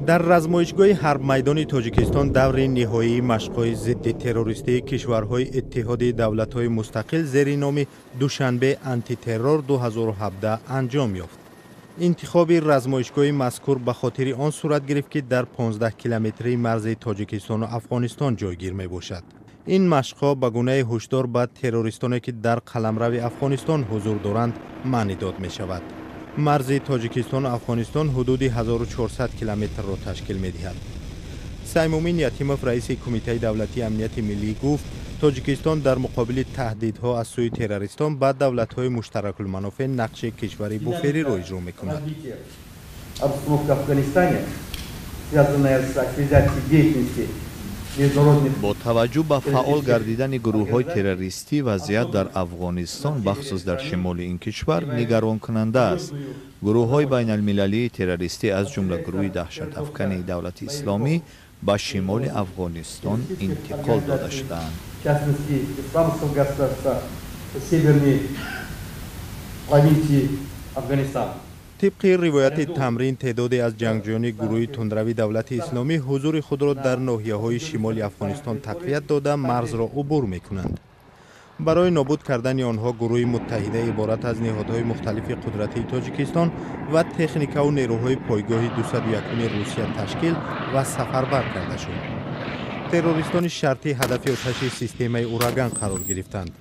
Дар размоишгоҳи ҳарбмайдони Тоҷикистон даври ниҳоии машқҳои зидди террористии кишварҳои Иттиҳоди давлатҳои мустақил зери номи Душанбе антитеррор 2017 анҷом ёфт. Интихоби размоишгоҳи мазкур ба хотири он сурат гирифт, ки дар 15 километрии марзи Тоҷикистону Афғонистон ҷойгир мебошад. Ин машқҳо ба гунаи ҳушдор ба террористоне, ки дар қаламрави Афғонистон ҳузур доранд, маънидод мешавад. Марзи Тоҷикистону Афғонистон ҳудуди 1400 километрро ташкил медиҳад. Саймумин Ятимов, раиси Кумитаи давлатии амнияти миллӣ, гуфт, Тоҷикистон дар муқобили таҳдидҳо аз сӯи террористон ба давлатҳои муштаракулманофеъ нақши кишвари буфериро иҷро мекунад. Бо таваҷҷӯҳ ба фаъол гардидани гурӯҳҳои террористӣ, вазъият дар Афғонистон, бахусус дар шимоли ин кишвар, нигаронкунанда аст. Гурӯҳҳои байналмилалии террористӣ, аз ҷумла гурӯҳи даҳшатафкани Давлати Исломӣ, ба шимоли Афғонистон интиқол дода шудаанд. Тибқи ривояти тамрин, теъдоде аз ҷангҷӯёни гурӯҳи тундрави Давлати Исломӣ ҳузури худро дар ноҳияҳои шимоли Афғонистон тақвият дода, марзро убур мекунанд. Барои нобуд кардани онҳо гурӯҳи муттаҳида иборат аз ниҳодҳои мухталифи қудратии Тоҷикистон ва техникаву нерӯҳои пойгоҳи 201 Русия ташкил ва сафарбар карда шуд. Террористони шартӣ ҳадафи оташи системаи Ураган қарор гирифтанд.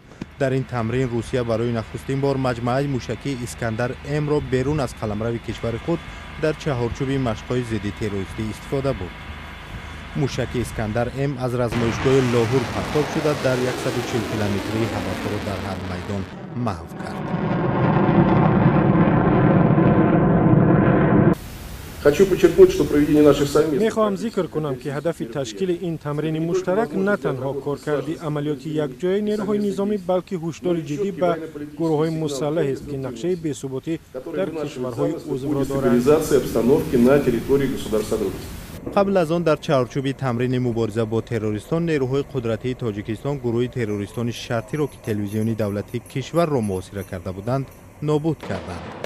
Дар ин тамрин Русия барои нахустин бор маҷмӯаи мушакии Искандар Мро берун аз қаламрави кишвари худ дар чаҳорчӯби машқҳои зидди террористӣ истифода бурд. Мушаки Искандар М аз размоишгоҳи Лоҳур партоб шуда, дар 140 километрии ҳадафҳоро дар ҳарбмайдон маҳв кард. Мехоҳам зикр кунам, ки ҳадафи ташкили ин тамрини муштарак на танҳо коркарди амалиёти якҷояи нерӯҳои низомӣ, балки ҳушдори ҷиддӣ ба гурӯҳҳои мусаллаҳест, ки нақшаи бесуботӣ дар кишварҳои узвро доранд. Қабл аз он дар чаҳорчӯби тамрини мубориза бо террористон нерӯҳои қудратии Тоҷикистон гурӯҳи террористони шартиро, ки телевизиони давлатии кишварро муҳосира карда буданд, нобуд карданд.